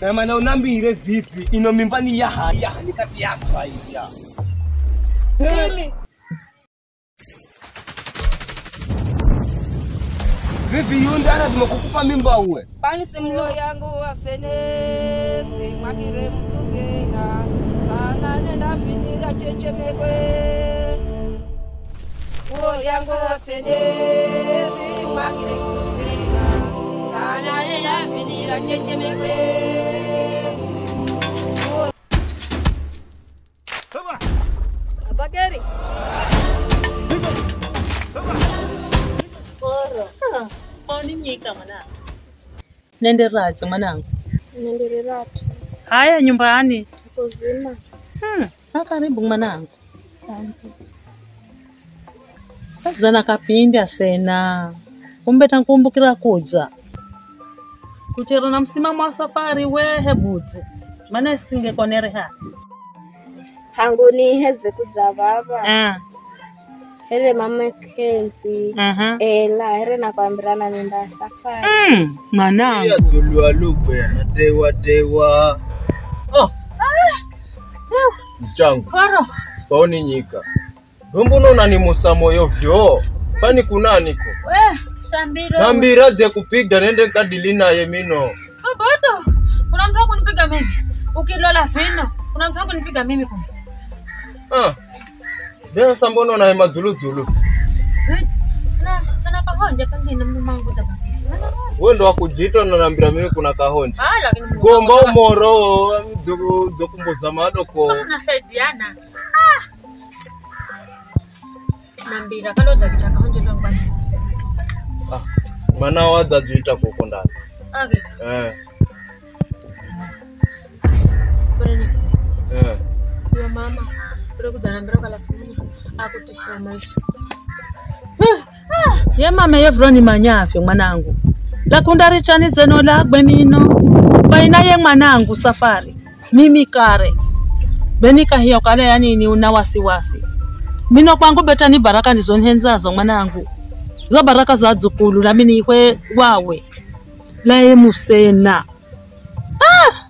Na maana unambire vipi ino mimba ni yaha yaha ni kati yako hivi ya. Mimi vipi yunda tumekukupa mimba uwe. Pani simlo yangu asenese makire mtuzeha sana nenda finira chechemekwe. O yangu asenese makire mtuzeha sana nenda finira chechemekwe. Abageri. Oro. Poni nyika mwanangu. Nende racho mwanangu. Nende racho. Haya nyumbani. Kuzima. Karibu mwanangu. Asante. Zana kapindi asena. Kumbe tankumbukira kudza. Kuchera na msimamo wa safari wehe budzi. Maana singekonere ha. Hangu ni heze kudza baba. Here mama Kenzi. Ela here nakwambirana nenda safari. Mwanangu. Iya tsulwa lugwe na dewa dewa. Oh. Mchangu. Koro. Paoni nyika. Mbona unanimusa moyo vyo? Pani kunaniko? We, sambiro. Nambira ze kupiga nende kadili naye mino. Bodo. Kuna mtu kunipiga mimi. Ukilola vino, kuna mtu kunipiga mimi kumbe. Ah. Sasa mbona una mazulu zulu? Na kahonja pengine mmangu tabakisha. Wewe ndo wakujita na nambira mimi kuna kahonja. Ah, lakini gomba umoro zokumboza madoko. Tunasaidiana. Ah. Nambira kaloza kitaka honja ndo ngani. Ah, maana waza juita kuko ndani. Ah, kitu. Eh. Bwana. Eh. Yo mama akutishia maisha. Ye mama yevroni manyafyo mwanangu. Lakunda richani zeno lagwe mino. Baina ye mwanangu safari. Mimi kare. Benika hiyo kale yani ni una wasiwasi. Mino kwangu beta ni baraka nizonhenzazo mwanangu. Zo baraka za dzukulu na mini ihwe wawe. Lae musena. Ah!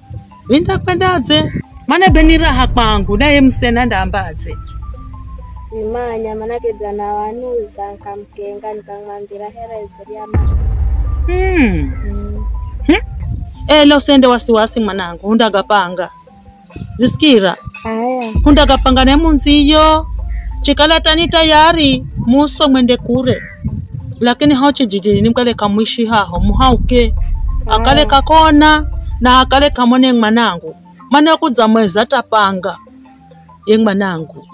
Winda kwendaze. Mana benira kwangu naye msena ndambaze. Simanya manake bwana wanuza nkamkenga nikamwambira hera ya mama. Elo sende wasiwasi mwanangu hundagapanga. Zisikira. Haya. Hundagapanga ne munziyo. Chikala tani tayari muso mwende kure. Lakini hao chijijini nimkale kamwishi haho muhauke. Akale kakona na akale kamone mwanangu. Mana kudza mweza tapanga ye mwanangu.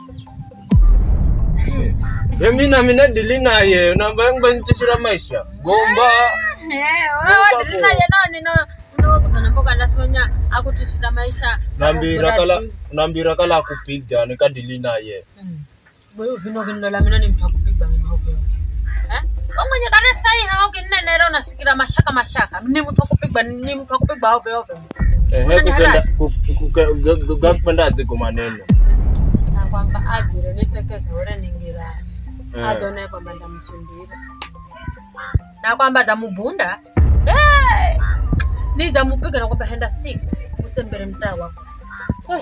Mimi na mina dili naye namba yangu nitishira maisha. Gomba. Wewe dili naye nani no no kuna mboga lazima akutishira maisha. Nambira kala kupiga nikadili naye. Wewe vino kindola mina ni mtu akupiga mimi huko. Eh? Wewe mwenye kare sai hao kinene nasikira mashaka mashaka. Ni mtu akupigwa ni mtu akupigwa ovyo ovyo. Kupenda ziko maneno. Na kwamba ajire nitekeze ore ningira. Adone kwamba ndamchimbira. Na kwamba ndamubunda. Eh! Nidamupiga na kwamba henda siku utembere mtaa wako.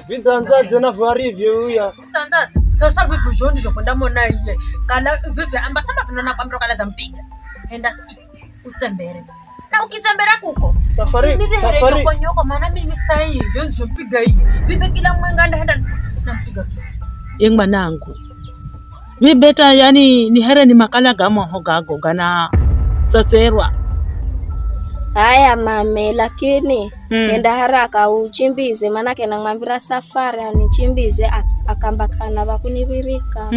Vidzanzaze na varivyo uya. Vidzanzaze. Sasa vivu jondi jokwenda mona iye. Kana vivu amba samba vinona kwamba kala zampiga. Henda siku utembere. Na ukitembera kuko safari safari nyoko maana mimi sasa hivi nzompiga iye vipe kila mwenga ndahenda nampiga ye mwanangu vibeta yani ni here ni makala gamo hogago gana tsatserwa. Haya mame lakini enda haraka uchimbize manake namwambira safari anichimbize akambakana bakunibirika.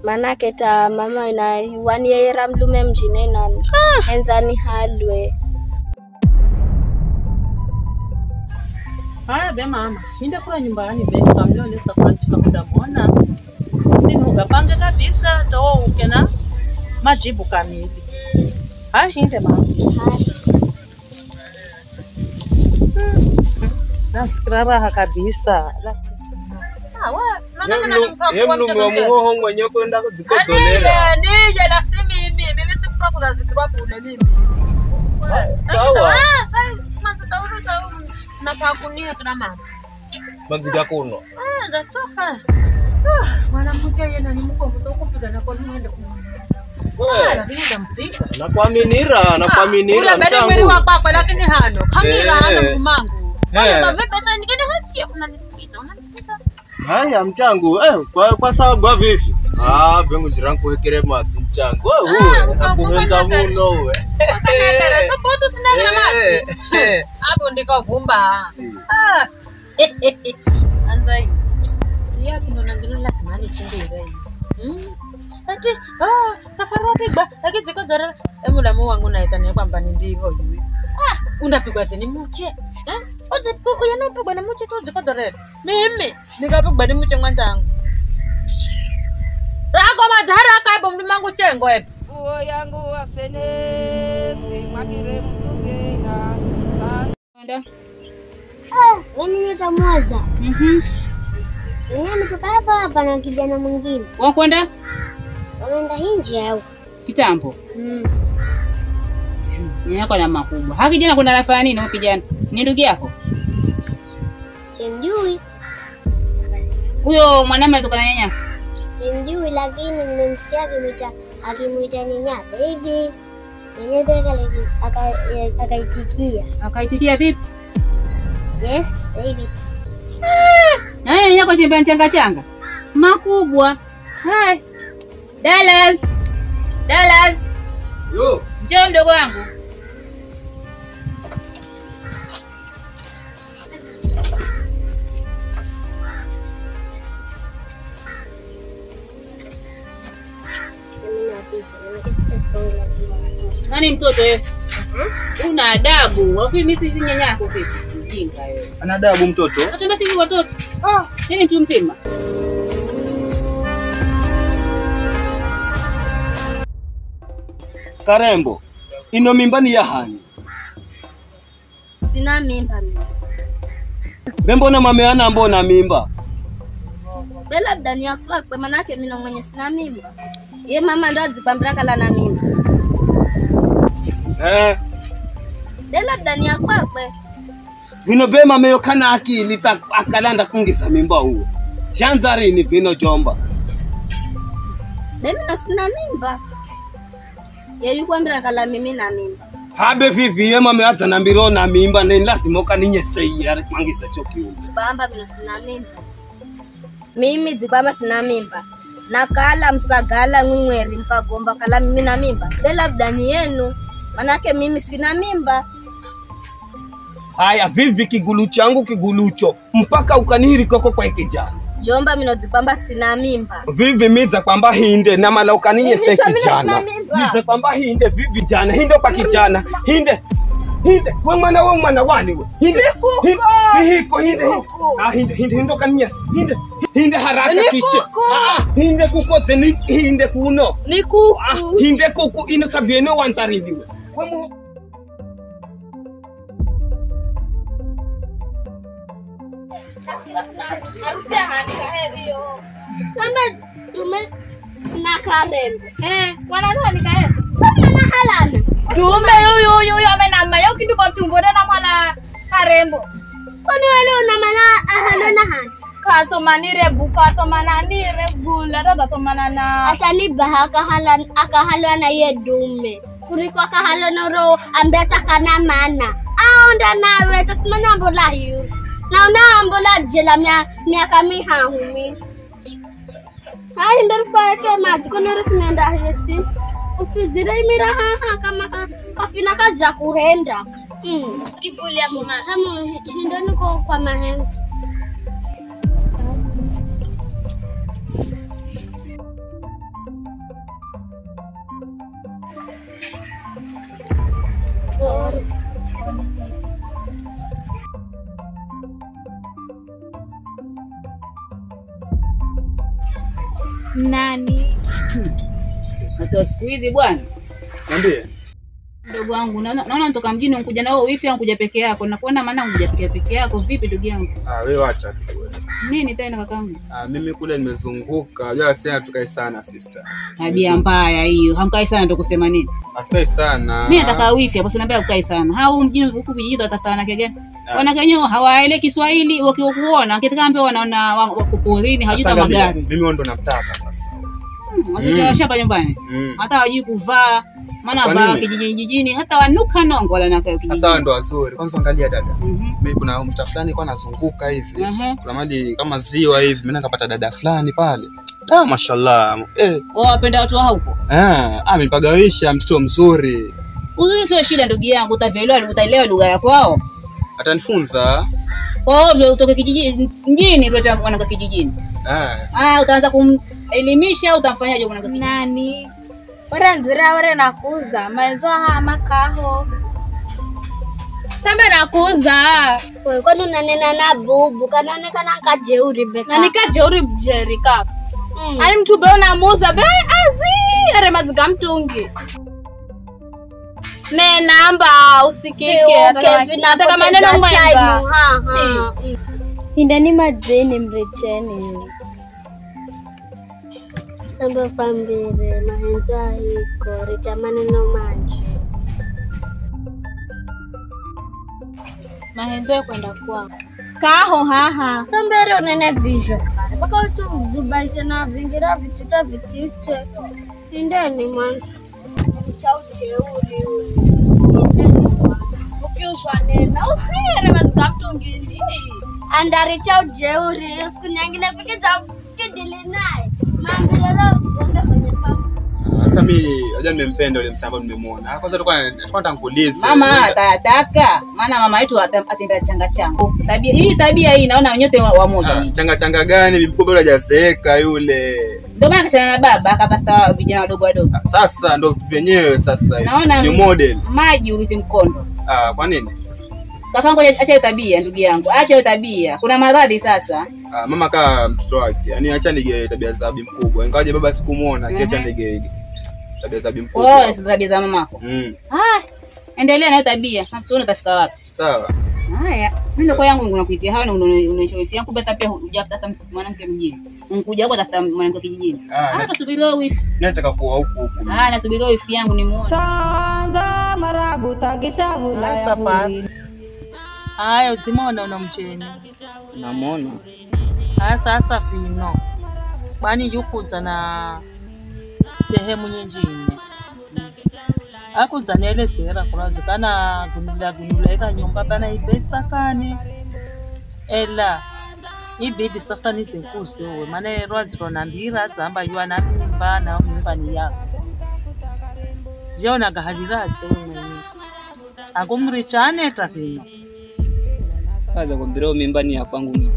Manake ta mama ina waniyera mlume mjine nani enzani halwe. Haya be mama, ninde kula nyumbani be kamlole safari tukamona. Sinu ugapange kabisa toa ukena majibu kamili. Haya hinde mama. Haya. Nasikira raha kabisa. Ye mlume wa muhoho mwenye kwenda kuzikozolera. Nije la si mimi, mimi si mtu wa kuzazikirwa bure mimi. Sawa. Tauru na kunia tuna mama. Manzi yako uno. Ah, ndatoka. Mwanamke yeye nani mko mtokupiga na kwa nini kumwambia. Wewe lakini ndampiga. Nakuaminira, nakuaminira mtangu. Ule mwili wa kwako lakini hano. Kangira hano kumangu. Kwa vipi sasa ningine hati unanisikiza, unanisikiza? Haya mchangu, kwa sababu vipi? Ah, vengu jirangu hekere matsi mchangu. Wewe nakuhenza muno wewe. Kana sababu sina na matsi. Hapo ndiko vumba. Ah. Anzai. Ya kinona ngino lazima nichindire. Ati safari wapigwa lakini ziko zara emulamu wangu naitania kwamba ni ndivyo hivi. Ah, unapigwa tena muche. Eh? Oje unapigwa na muche tu ziko zara. Mimi nikapigwa ni muche mwanangu. Rako madhara kaibo mlimangu chengo epo. Uo yangu wasenese mwakire mtuzeha. Nda. Wewe nini utamuoza? Mimi nimetoka hapa hapa na kijana mwingine. Wakwenda? Wameenda nje au? Kitambo. Yako na makubwa. Ha kijana kuna nafanya nini huyo kijana? Ni ndugu yako? Simjui. Huyo mwanamume atoka na nyanya? Simjui lakini nimemsikia akimuita nyanya baby. Nyanya akaitikia. Akaitikia vipi? Yes baby. Na yako chembe changa changa. Makubwa. Hai. Dallas. Dallas. Yo. Njoo mdogo wangu. Nani mtoto wewe? Una adabu. Wapi mimi si nyanya yako vipi? Mjinga wewe. Ana adabu mtoto? Natembea si watoto. Nini mtu mzima? Karembo, ino mimba ni ya hani? Sina mimba mimi. Mbona mame ana mbona mimba? Bela bdani yako kwa manake mimi na mwenye sina mimba. Ye mama ndo azipambira kala na mimba. Bela bdani yako kwa. Vino be mame yokana akili akalanda kungisa mimba huo. Shanzari ni vino jomba. Mimi na sina mimba. Ye yukwambira kala mimi na mimba. Habe vivi ye mame aza na mbiro na mimba ne lazima okaninye sei ari kwangisa chokiu. Bamba mimi sina mimba. Mimi zikwamba sina mimba. Nakala msagala ngweri mkagomba kala mimi na mimba. Bela bdani yenu manake mimi sina mimba. Haya vivi kigulu changu kigulucho mpaka ukanihiri koko kwa kijana. Jomba mimi nazikwamba sina mimba. Vivi midza kwamba hinde na mala ukaninye se kijana. Midza kwamba hinde vivi jana hinde kwa kijana hinde. Hinde we mwana wani we. Hinde. Hinde hinde. Ah hinde hinde hinde ukaninye hinde. Hinde haraka kisha. Hinde kukoze ni hinde kuno. Ni kuku. Hinde kuku ino tabiene wanzaridi we. We Samba dume na karembo. Wananua ni karembo. Samba na halana. Dume huyu amenama yao kindu kwa tumbo na mwana karembo. Kwani wewe una maana ahalona hana? Katomanire bu katomananire gula rada tomanana. Atani baha akahalwa na ye dume. Kuliko akahalona ro ambaye atakana maana. Aonda nawe tasimanya mbola hiyo. Naona ambola jela miaka mihahumi. Hai ndio kwa yake maji kono refu nenda yesi. Usizire miraha kama kafina kazi ya kuhenda. Kivuli hapo mama. Ndio niko kwa mahema. Nani? Watu siku hizi bwana. Niambie. Ndugu wangu, naona nitoka mjini unkuja na wewe wifi au unkuja peke yako? Na kuona maana unkuja peke yako vipi ndugu yangu? Ah, wewe acha tu wewe. Nini tena kakangu? Mimi kule nimezunguka. Unajua sasa tukae sana sister. Tabia mbaya hiyo. Hamkai sana ndio kusema nini? Hatukai sana. Mimi nataka wifi hapo, sinaambia ukae sana. Hao mjini huku kijijini watafuta wanawake gani? Wanawake wenyewe hawaelewi Kiswahili, wakikuona wakitaka ambao wanaona wako porini, hawajui magari. Mimi ndo nataka sasa. Watoto wa shamba nyumbani. Hata hawajui kuvaa. Maana vaa kijijini hata wanuka nongo wala na kijijini. Sasa ndo wazuri. Kwanza angalia dada. Mimi kuna mta fulani kwa nazunguka hivi. Kuna maji kama ziwa hivi. Mimi nikapata dada fulani pale. Ah, mashallah. Wao wapenda watu wa huko? Amepagawisha mtoto mzuri. Uzuri sio shida ndugu yangu, utaelewa utaelewa lugha ya kwao. Atanifunza. Kwa hiyo utoke kijijini mjini tuleta mwanamke kijijini. Utaanza kumelimisha utamfanyaje mwanamke kijijini? Nani? Ora nzira ore nakuza maezo ha makaho. Sambe nakuza. Wewe kwani unanena na bubu kanaonekana kajeuri beka. Na nikajeuri bjeri kaka. Ani mtu be unamuuza be azi are maziga mtungi. Namba usikike hata maneno mwenga. Indani madzeni mrecheni. Samba fambire mahenza iko recha maneno manje. Mahenzo kwenda kwako. Kaho haha. Sambere unene vision. Mpaka utu zubaisha na vingira vitita vitite. Indeni mwanzo. Andaricha ujeuri siku nyingine fikiza kidili naye. Mambirero bonge kwenye pamu. Sasa mimi aje nimempenda yule msamba nimemuona. Kwanza tulikuwa natanguliza. Mama atataka maana mama yetu atenda changa changa. Tabia hii tabia hii naona nyote wa moja. Changa changa gani? Bibi mkubwa hajazeeka yule. Ndio maana akachana na baba akatafuta vijana wadogo wadogo. Sasa ndio vyenyewe sasa hivi. Ni model. Maji urithi mkondo. Kwa nini? Kakangu acha hiyo tabia ndugu yangu. Acha hiyo tabia. Kuna maradhi sasa. Mama kaa mtoto wake. Yaani acha nige tabia za bibi mkubwa. Ingawaje baba sikumuona, acha nige tabia za bibi mkubwa. Oh, tabia za mamako. Endelea na hiyo tabia. Tuone utafika wapi. Sawa. Haya, mimi ndio yangu nakuitia hawa na unaisha wifi yangu bata pia hujatafuta mwanamke mjini. Unkuja huko tafuta mwanamke kijijini. Nasubiri wifi. Nataka kuoa huku huku. Nasubiri wifi yangu nimuone. Tanza marabu tagisha bulaya. Haya utimona una mcheni. Namuona. Sasa vino. Kwani yukuza na sehemu nyingine. Akuza nele sera kurazikana gunula gunula ika nyumba bana ibetsa kani. Ela ibidi sasa nizekuse uwe mane rwaziro nambira dzamba yuana mimba na mimba ni yako. Jona gahaliraze umweni. Akumrichane tafino. Kaza kumbiro mimba ni ya kwangu mimi.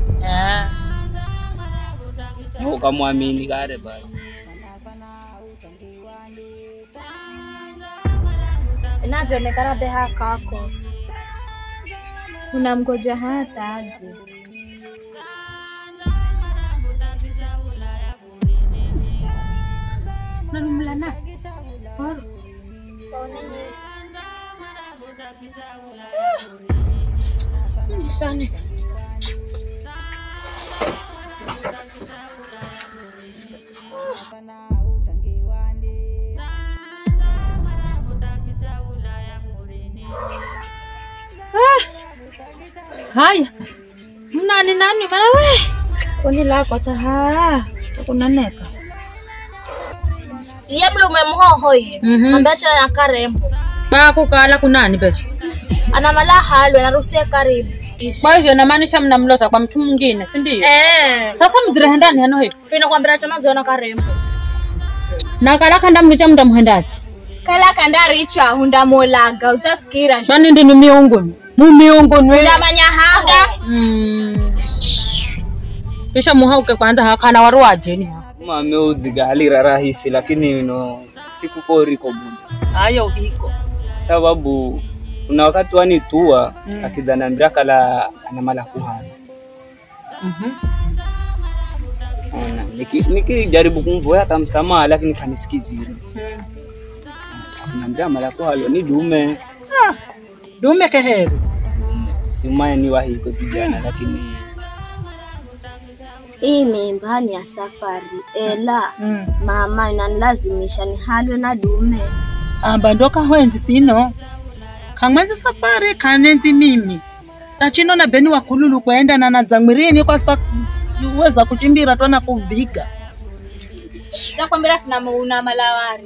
Ukamwamini kare bali. Inavyoonekana beha kako. Unamgoja hata aje. Nalumlana. Sana. Haya. Mnani nani bana we? Koni lako taha. Tukunaneka. Iye mlume mhoho iye. Ambacho na karembo. Ba kukala kunani pesha? Ana mala halo anaruhusia karibu. Kwa hivyo inamaanisha mnamlota kwa mtu mwingine, si ndio? Sasa mzirehendani hano hiyo. Fina kwambira chamazo karembo. Na kala kanda mlicha mndamuhendaje? Kala kanda richa hundamolaga uzasikira. Mani ndi ni miongoni. Mu miongoni wewe. Ndamanya hanga. Kisha muhauke kwanza hakana waruaje ni. Mama uzigalira rahisi lakini no siku koriko bunda. Ayo iko. Sababu kuna wakati wanitua akidhanambira kala ana mala kuhana. Ona nikijaribu kumvoya atamsamaha lakini kanisikizira. Akunambia mala kuhalo ni dume. Dume keheri. Simaya ni wahiko kijana lakini Hii mimba ni ya safari ela mama inanilazimisha nihalwe na dume. Amba ndoka hwenzi sino. Kamwenzi safari kanenzi mimi. Tachino na beni wakululu kwenda na nadzamwirini kwa weza kuchimbira twana kubika. Zakwambira tuna una malawari.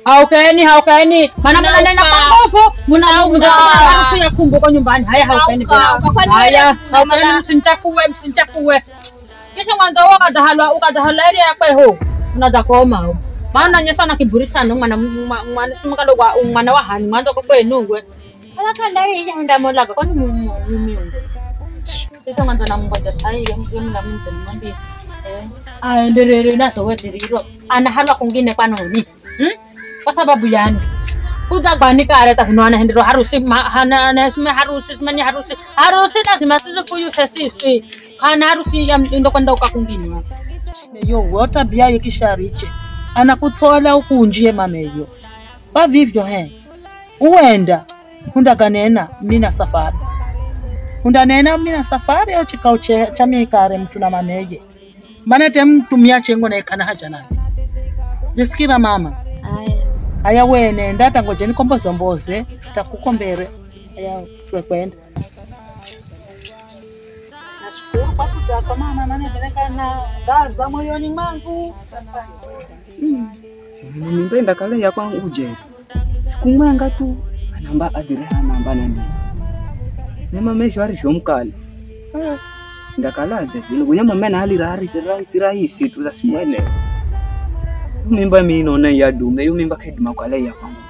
Haukaeni haukaeni maana mnanena kwa nguvu mnaunga ya kumbuka nyumbani. Haya haukaeni. Haya haukaeni msinitafue msinitafue. Kisha mwanzo ukadahalwa ukadahala ile yakwe ho unadakoma. Maana nyesa na kiburi sana mwana mwana sumaka logwa mwana wa hani mwanzo kwa nungwe. Alakala hii yanda molaga kwani mumiungo. Kisha mwanzo namngoja sai yamjoni na mtu nimwambie aendelee naso weziriro anahalwa kungine kwanoni. Kwa sababu yani kudagbanika areta vino hendero harusi hana na harusi mani harusi harusi lazima sizofuyu sesiswi kana harusi ya ndo kwenda ukakungine. Yo wota bia yekishariche anakutsola ukunjie mameyo. Kwa vivyo he uenda hundaganena mina safari. Hundanena mina safari au chikao cha mikare mtu na mameye. Maana te mtu miache ngo na ikana haja nani. Jisikira mama. Aya wene ndata ngojeni kombozomboze takukombere. Aya tuwe kwenda. Nashukuru kwa kutaka mama nane peleka na gaza moyoni mwangu. Nimpenda kale ya kwangu uje. Siku mwenga tu anamba adireha namba nani. Nema mesho arisho mkali. Ndakalaze vile kunyama mena hali rahisi rahisi rahisi tu zasimwele. Mimba mimi naona ya dume, hiyo mimba kaidima kwa lei ya kwangu.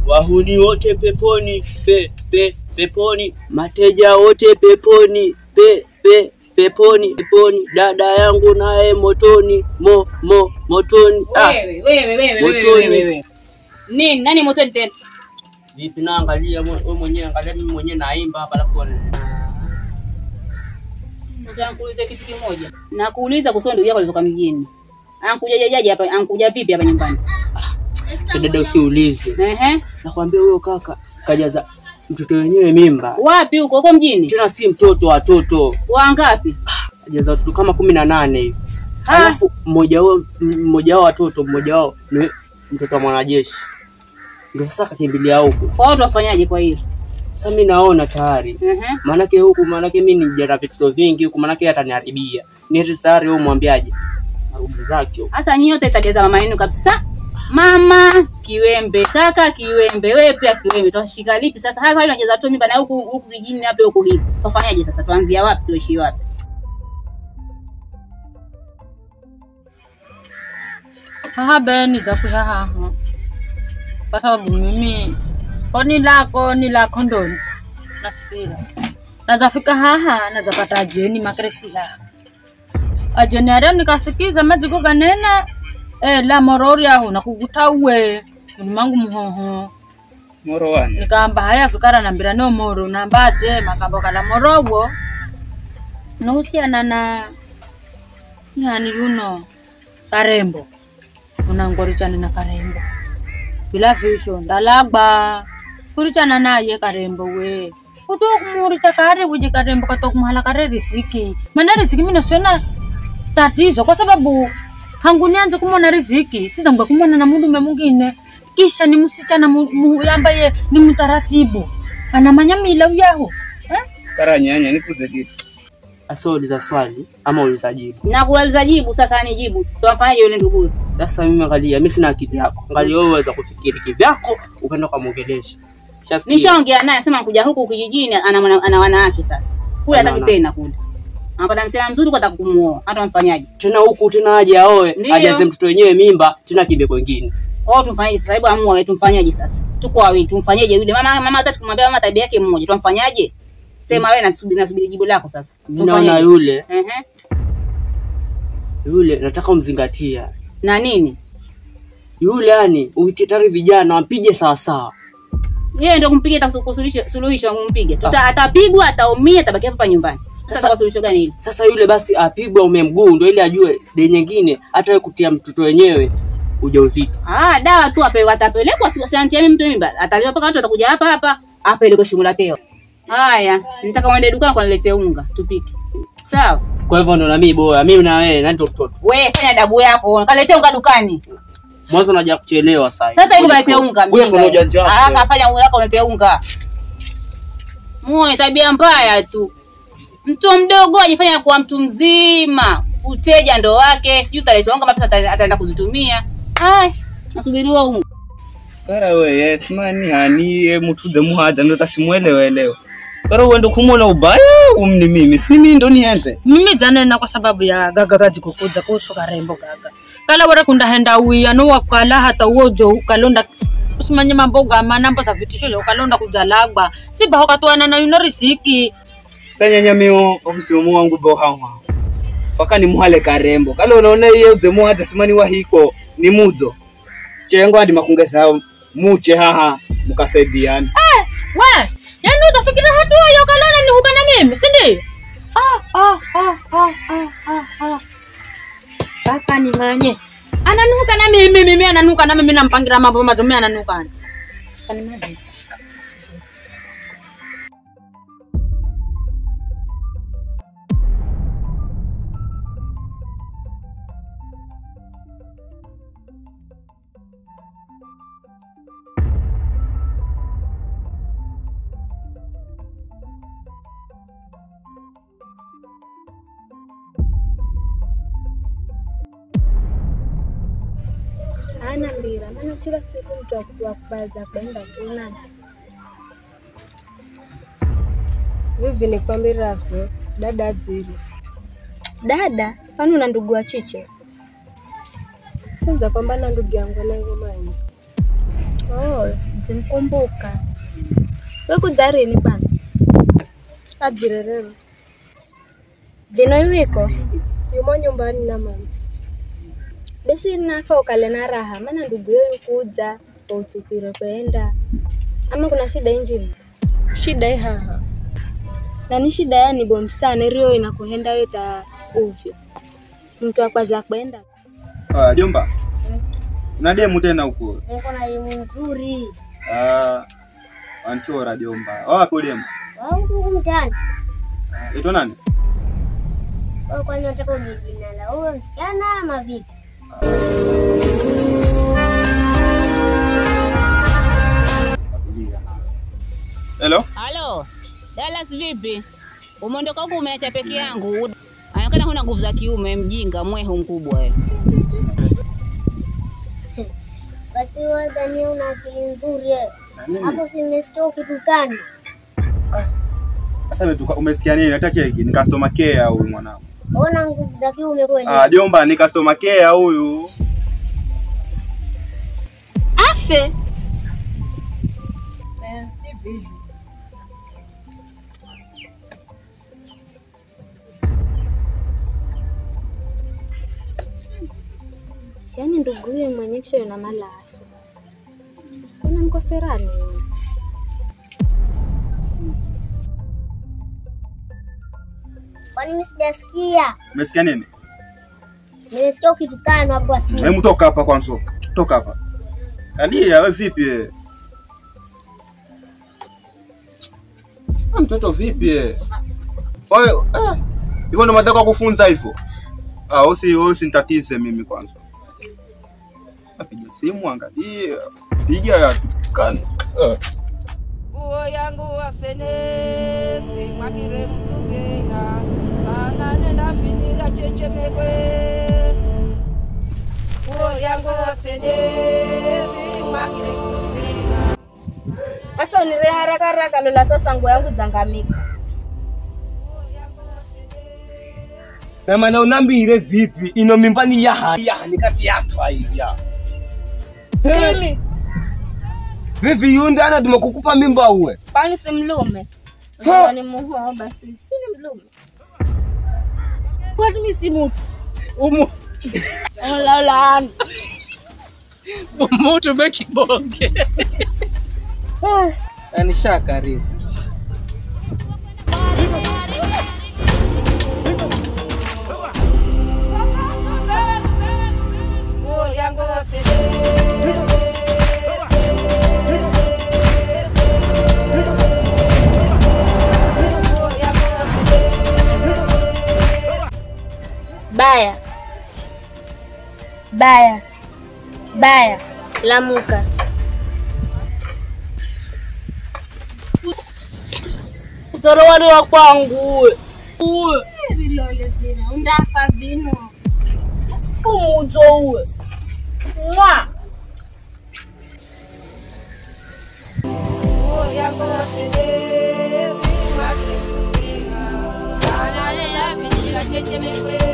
Wahuni wote peponi, pe pe peponi, mateja wote peponi, pe pe peponi, peponi, dada yangu naye motoni, mo mo motoni. Wewe wewe wewe wewe wewe. Nini nani motoni tena? Vipi na angalia wewe mwenyewe, angalia mimi mwenyewe naimba hapa alafu nitakuuliza kitu kimoja. Nakuuliza kuhusu ndugu yako alitoka mjini. Ankuja jaji hapa, ankuja vipi hapa nyumbani? Dada usiulize. Ehe. Nakwambia huyo kaka kajaza mtoto wenyewe mimba. Wapi huko? Huko mjini? Tena si mtoto watoto. Wangapi? Kajaza watoto kama 18 hivi. Alafu mmoja wao watoto mmoja wao ni mtoto wa mwanajeshi. Ndio sasa kakimbilia huko. Kwa hiyo tuwafanyaje kwa hiyo? Sasa mimi naona tayari. Maana huku maana mimi ni jara vitu vingi huku maana ataniharibia. Ni tayari wewe umwambiaje? Arubu zake. Sasa nyinyi wote tabia za mama yenu kabisa. Mama kiwembe, kaka kiwembe, wewe pia kiwembe. Tutashika lipi sasa? Hasa wale wanajaza tu mimba na huku huku kijijini hapa huku hivi. Tufanyaje sasa? Tuanzia wapi? Tuishi wapi? Haha beni za haha. Kwa sababu mimi koni lako ni lako ndoni. Nasikira. Nazafika haha nazapata ajeni makresi haha. Ajeni areo nikasikiza mazigo ganena la morori aho nakuguta uwe mangu muhoho. Moro wani. Nikaamba haya fikara nambira no moro nambaje makamba kala morowo. Nuhusiana na yani yuno Karembo. Unangorichana na Karembo. Bila visho ndalagba kurichana naye Karembo we. Kutokumuricha kare uje Karembo katokumhala kare riziki. Maana riziki mimi nasiona tatizo kwa sababu hangu nianze kumwona riziki sizangwa kumwona na mundume mwingine kisha ni msichana ambaye ni mtaratibu anamanya mila yaho Karanyanya nikuze kitu. Asa uliza swali ama uliza jibu? Na kuuliza jibu sasa ni jibu. Tuwafanyaje yule ndugu? Sasa mimi angalia mimi sina akili yako. Angalia wewe uweza kufikiri kivyako ukaenda kumuongelesha. Nishaongea naye sema kuja huku kijijini ana wanawake sasa. Kule hataki tena kule. Anapata msichana mzuri kwa atakumuoa. Hata mfanyaje? Tena huku tena aje aoe, ajaze mtoto wenyewe mimba, tena kibe kwingine. Kwa tumfanyaje sasa? Hebu amua wewe tumfanyaje sasa? Tuko wawili tumfanyaje yule? Mama hata tukumwambia mama tabia yake mmoja. Tumfanyaje? Sema wewe nasubiri jibu lako sasa. Naona yule. Yule nataka umzingatia. Na nini? Yule yani uititari vijana wampige sawa sawa. Yeye ndio kumpiga atakusuluhisha suluhisho kumpige. Atapigwa, ataumia, atabaki hapa nyumbani. Sasa kwa suluhisho gani hili? Sasa yule basi apigwe ume mguu ndio ile ajue de nyingine hata kutia mtoto wenyewe ujauzito. Dawa tu apewe atapelekwa si antia mimi mtu mimba. Ataliwa paka watu watakuja hapa hapa apelekwe shimo la teo. Haya, nitaka uende dukani ukaniletee unga tupike. Sawa? Kwa hivyo ndo na mimi bora, mimi na wewe nani ndo mtoto? Wewe fanya adabu yako. Kaletea unga dukani. Mwanzo unaja kuchelewa sasa. Sasa hivi kaletea unga. Wewe una ujanja wako. Haraka fanya unga wako uletee unga. Muone tabia mbaya tu. Mtu mdogo ajifanya kuwa mtu mzima. Uteja ndo wake, sijui utaleta unga mapesa ataenda kuzitumia. Hai, nasubiriwa unga. Kara we yes man hani mtu ze muhadza ndo tasimuelewe. Kara uende kumona ubaya umni mimi. Si mimi ndo nianze. Mimi dzanena kwa sababu ya gaga gaji kukuja kuhusu karembo gaga. Kala wara kunda henda uya no wakala hata uojo ukalonda usimanye mamboga manambo za vitisho ukalonda kujalagwa. Siba hokatuana na yuno riziki. Sanya mio omsimu wangu bohawa. Paka ni muhale karembo. Kala unaona iye uze muhadza simani wa hiko ni mudzo. Chengo hadi makungeza muche haha mukasaidiana. Eh, we, yani utafikira hatua hiyo kalona ni hukana mimi, si ndio? Kaka ni manye. Ananuka na mimi, mimi ananuka na mimi nampangira mambo mazuri ananuka. Kani manye. Ana mbira, maana kila siku mtu akubaza kwenda kuonana. Vivi ni kwambira afyo, dada ajiri. Dada, kwani una ndugu wa chiche? Sinza kwamba na ndugu yangu na ngoma hizo. Oh, zimkumbuka. Wewe kudzari ni bana? Ajirerero. Vino yuko? Yumo nyumbani na mama. Basi nafa ukale na raha, maana ndugu yao kuja utsupire kwenda. Ama kuna shida injini? Shida ihaha. Na ni shida yani bomu sana rio inakuhenda wewe ta ovyo. Mtu akwaza kwenda. Ah, jomba. Una demu tena huko? Niko na demu nzuri. Ah, anchora jomba. Wapi demu? Huko mtaani. Ito nani? Wewe kwani unataka ujue jina la huyo msichana ama vipi? Hello? Hello. Dallas vipi? Umeondoka huko umeacha peke yangu. Anaonekana huna nguvu za kiume, mjinga mwehu mkubwa wewe. Basi wewe dhani una akili nzuri wewe. Hapo si nimesikia ukitukana. Sasa umesikia nini? Nataka cheki, ni customer care huyu mwanangu. Ona nguvu za kiume kweli. Ah, jomba ni customer care huyu. Afe. Yaani ndugu huyu mwenye kisha yuna mala afe. Kuna mkoserani. Kwani mimi sijasikia? Umesikia nini? Nimesikia ukitukana hapo asili. Hebu toka hapa kwanza. Toka hapa. Alia wewe vipi wewe? Mtoto vipi wewe? Wewe hivyo ndo mataka kufunza hivyo. Ah, usi nitatize mimi kwanza. Piga simu angalia. Piga ya tukane. Nguo yangu wasenesi mwakire mtuzeha sana nenda finira chechemekwe. Nguo yangu wasenesi mwakire mtuzeha. Sasa unire haraka haraka lola sasa nguo yangu zangamika. Na maana unambire vipi ino mimba ni yaha ni kati yatwa iya. Mimi vipi yunda ana tumekukupa mimba uwe? Kwani si mlume? Ni muho basi si ni mlume. Kwani mimi si mtu? Umu. Ola ola. Mtu mekibonge. Ani shakari. Baya. Baya. Baya. Lamuka. Utoro wali wa kwangu uwe. Uwe. Vilole vina. Undafa vino. Umuzo uwe. Mwa. Cheche me fue.